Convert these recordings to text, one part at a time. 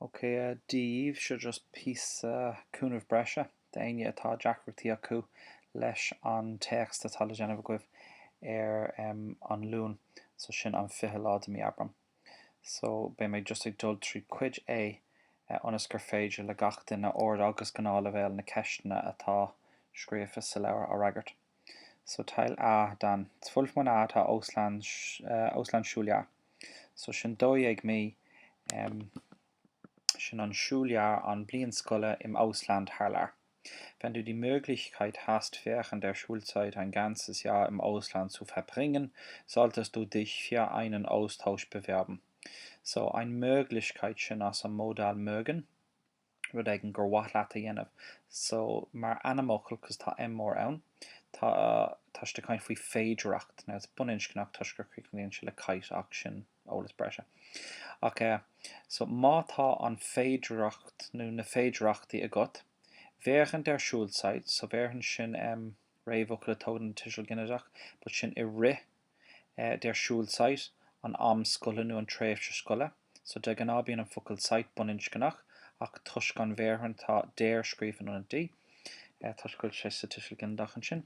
Ok, Dia daoibh, seo just píosa cúnamh breise d'éinne atá deacrachtaí acu leis an téacs atá le déanamh agaibh ar an Luan, so sin an 20 lá de mí Aibreán. So beidh mé just ag dul trí cuid A ionas gur féidir le gach duine ard agus gnáthleibhéal na ceisteanna atá scríofa sa leabhar a fhreagairt. So Teil A dann zwölf Monate Auslandsschuljahr. So sin 12 mí, sin an Schuljahr, an bliain scoile im Ausland thar lear. Wenn du die Möglichkeit hast, während der Schulzeit ein ganzes Jahr im Ausland zu verbringen, solltest du dich für einen Austausch bewerben. So ein Möglichkeit sin as an Modal mögen. rud éigin gur mhaith leat a dhéanamh. So, mar ainmfhocal, cos tá M mór ann, tá, tá siad ag caint faoi féidireacht. Now, it's baininscneach toisc gur críochnaíonn sé le keit ach sin eolas breise. Ach eh, so má tá an féidireacht nó na féidireachtaí agat, während der Schulzeit, so während sin em réamhfhocal a tógann an tuiseal ginideach, but sin i rith der Schulzeit, an am scoile nó an tréimhse scoile. So de ghnáth bíonn an focal Zeit baininscneach ach toisc an während tá der scríofa in ionad die, toisc go bhfuil sé sa tuiseal ginideach ansin.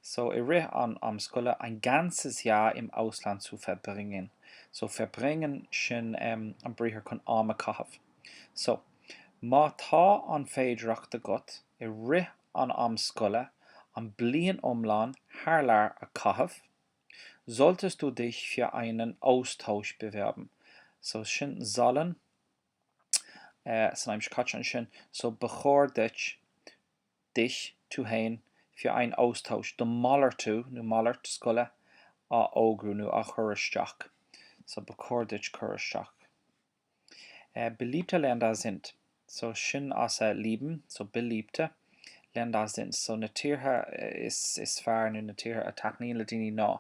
So i rith an am scoile, ein ganzes Jahr im Ausland zu verbringen. So verbringen sin an briathar chun am a chaitheamh. So má tá an féidireacht agat i rith an am scoile an bliain iomlán thar lear a chaitheamh, solltest du dich für einen Austausch bewerben. So sin sollen san aimsir chaite ansin, so ba chóir duit, dich, tú fhéin, für einen Austausch, do malartú nó malairt scoile a fhógrú nó a chur isteach. So ba chóir duit cur isteach. Beliebte Länder sind, so sin as lieben, so beliebte Länder sind, so na tíortha is fearr nó na tíortha a taitníonn le daoine ná,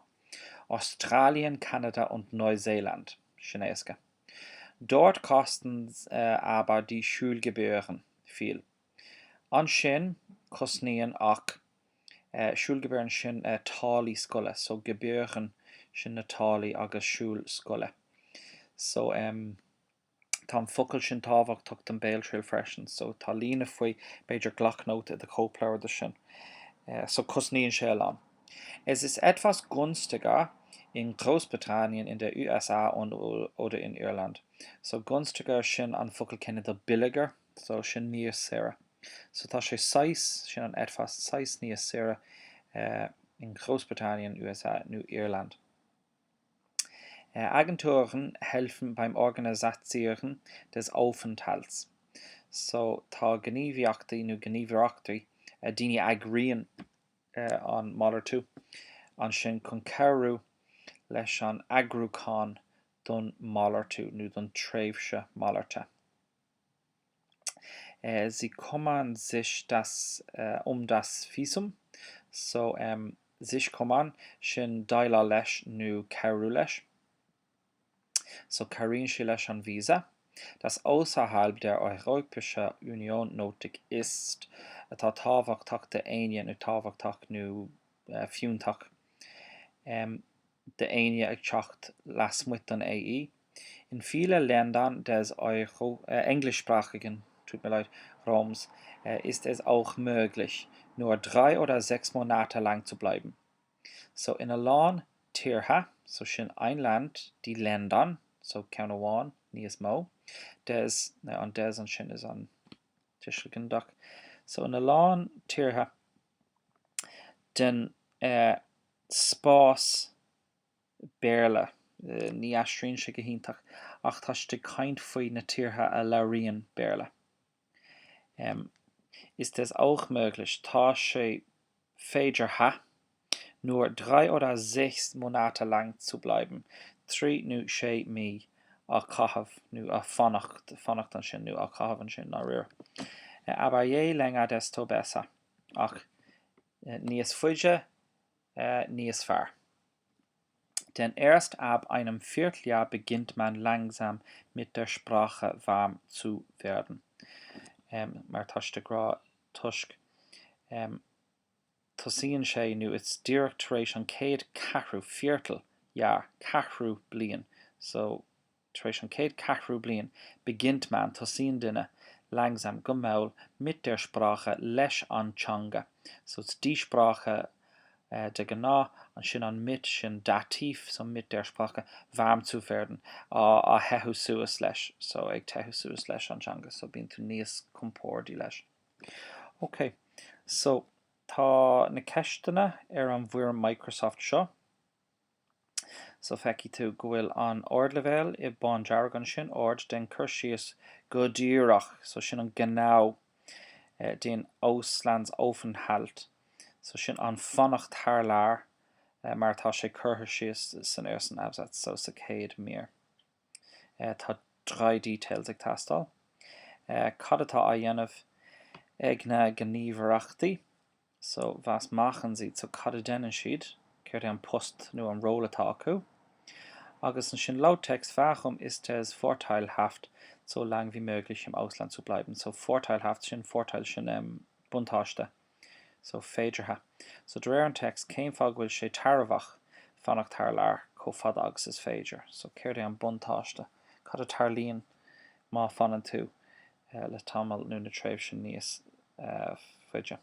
Australien, Kanada und Neuseeland, sin éasca. Dort kosten aber die Schulgebühren viel. Ansin, cosnaíonn ach, Schulgebühren sin táillí scoile, so Gebühren sin na táillí agus Schul scoile. So em tá an focal sin tábhachtach don béaltriail freisin, so tá líne faoi, b'fhéidir glac nóta i do chóipleabhar de sin. So cosnaíonn sé a lán. Es ist etwas günstiger in Großbritannien, in der USA und oder in Irland. So günstiger sin an focal céanna do billiger, so sin níos saoire. So tá sé saghas, sin an etwas, saghas níos saoire in Großbritannien, USA nó Irland. Agenturen helfen beim Organisieren des Aufenthalts. So tá gníomhaíochtaí nó gníomhaireachtaí, daoine a eagraíonn an malartú ansin chun cabhrú leis an eagrúchán don malartú nó don tréimhse malairte. Sie kümmern sich das um das Visum, so sich kümmern, sin déileáil leis nó cabhrú leis, so cabhraíonn sé leis an visa, das außerhalb der Europäischen Union nötig ist, atá tábhachtach d'éinne nó tábhachtach nó fiúntach. d'éinne ag teacht lasmuigh den AE. In viele Ländern des Euro, englischsprachigen, tut mir leid, Raums ist es auch möglich, nur drei oder sechs Monate lang zu bleiben. So ina lán tíortha, so sin ein Land, die Ländern, so ceann amháin, níos mó, des, an des ansin is an tuiseal ginideach, so ina lán tíortha den spás Béarla. Ní aistríonn sé go hiontach, ach tá siad ag caint faoi na tíortha a labhraíonn Béarla. Ist es auch möglich, tá sé féideartha, nur drei oder sechs Monate lang zu bleiben, trí nó sé mí a chaitheamh nó a fanacht, fanacht ansin nó a chaitheamh ansin, ndáiríre. Aber je länger desto besser, ach níos faide níos fearr. Denn erst ab einem Vierteljahr beginnt man langsam mit der Sprache warm zu werden. Mar tá siad ag rá toisc tosaíonn sé nó is díreach tar éis an chéad ceathrú, Viertel, Jahr, ceathrú bliain, so. Tar éis an chéad ceathrú bliain, beginnt man, tosaíonn duine, langsam, go mall, mit der Sprache, leis an teanga. So it's die Sprache de ghnáth, ansin an mit sin Dativ, so mit der Sprache, warm zu werden, á theitheadh suas leis, so ag teitheadh suas leis an teanga, so bíonn tú níos compordaí leis. Ok, so tá na ceisteanna ar an bhfoirm Microsoft seo. So feicfidh tú go bhfuil an ardleibhéal i bándearg ansin, ard, déan cur síos go díreach, so sin an genau, den Auslandsaufenthalt, so sin an fanacht thar lear mar atá sé curtha síos san ersten Absatz, so sa chéad mír. Tá drei details ag teastáil. Cad atá á dhéanamh ag na gníomhaireachtaí? So, was machen sie? So, cad a déanann siad? Céard é an post nó an ról atá acu? Agus ansin, laut Text, warum ist es vorteilhaft, so lang wie möglich im Ausland zu bleiben? So, vorteilhaft, sin Vorteil, sin em, buntáiste. So, féideartha. So, de réir an téacs, cén fáth go bhfuil sé tairbheach fanacht thar lear chomh fada agus is féidir? So, céard é an buntáiste? Cad a tarlaíonn má fanann tú le tamall nó na tréimhse níos faide.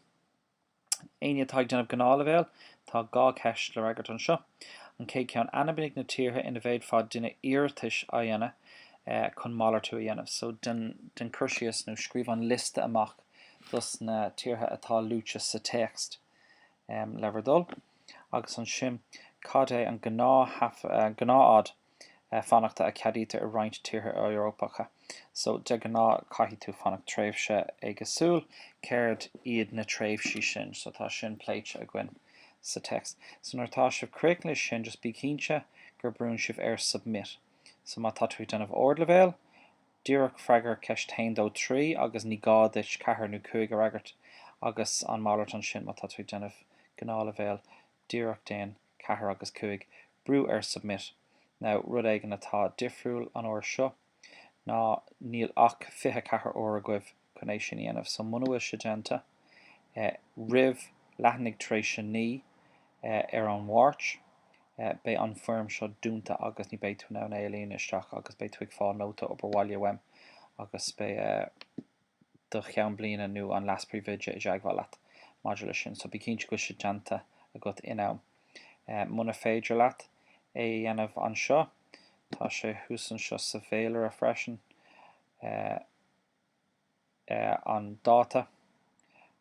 Éinne atá ag déanamh gnáthleibhéal, tá 2 cheist le fhreagairt anseo. An chéad cheann, ainmnigh na tíortha ina bhféadfadh duine iarratais a dhéanamh chun malartú a dhéanamh. So, déan cur síos nó scríobh an liosta amach dos na tíortha atá luaite sa téacs le bhur dtoil. Agus ansin, cad é an gnáthfhad fanachta a cheadaítear i roinnt tíortha Eorpacha. So, de ghnáth, caithfidh tú fanacht tréimhse éagsúil. Céard iad na tréimhsí sin? So, tá sin pléite againn sa téacs. So, nuair atá sibh críochnaithe leis sin, just bí cinnte gur brúnn sibh ar Submit. So, má tá tú ag déanamh ardleibhéal, díreach freagair ceist 1, 2, 3 agus ní gá duit 4 nó 5 a fhreagairt agus an malairt ansin má tá tú ag déanamh gnáthleibhéal, díreach déan 4 agus 5, brú ar Submit. Now, rud éigin atá difriúil an uair seo ná níl ach 24 uair agaibh chun é sin a dhéanamh, so muna bhfuil sé déanta roimh leath i ndiaidh tar éis a 9 ar an Mháirt, beidh an foirm seo dúnta agus ní beidh tú in ann é a líonadh isteach agus beidh tú ag fáil nóta obair bhaile uaim agus beidh do cheann bliana nó an leas-phríomhoide i dteagmháil leat maidir leis sin, so bí cinnte go bhfuil sé déanta agat in am. Muna féidir leat é a dhéanamh anseo, tá sé thuas anseo sa bhféilire freisin, an dáta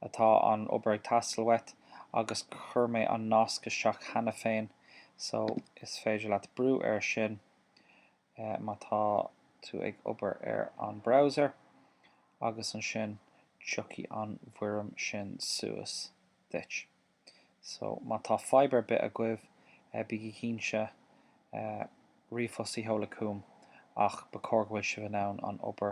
atá an obair ag teastáil uait agus chuir mé an nasc isteach cheana féin so is féidir leat brú air sin. má tá tú ag obair ar an browser agus ansin tiocfaidh an bhfoirm sin suas duit. So má tá fadhb ar bith agaibh bígí cinnte ríomhphost a sheoladh chugam ach ba chóir go bhfuil sibh in ann an obair.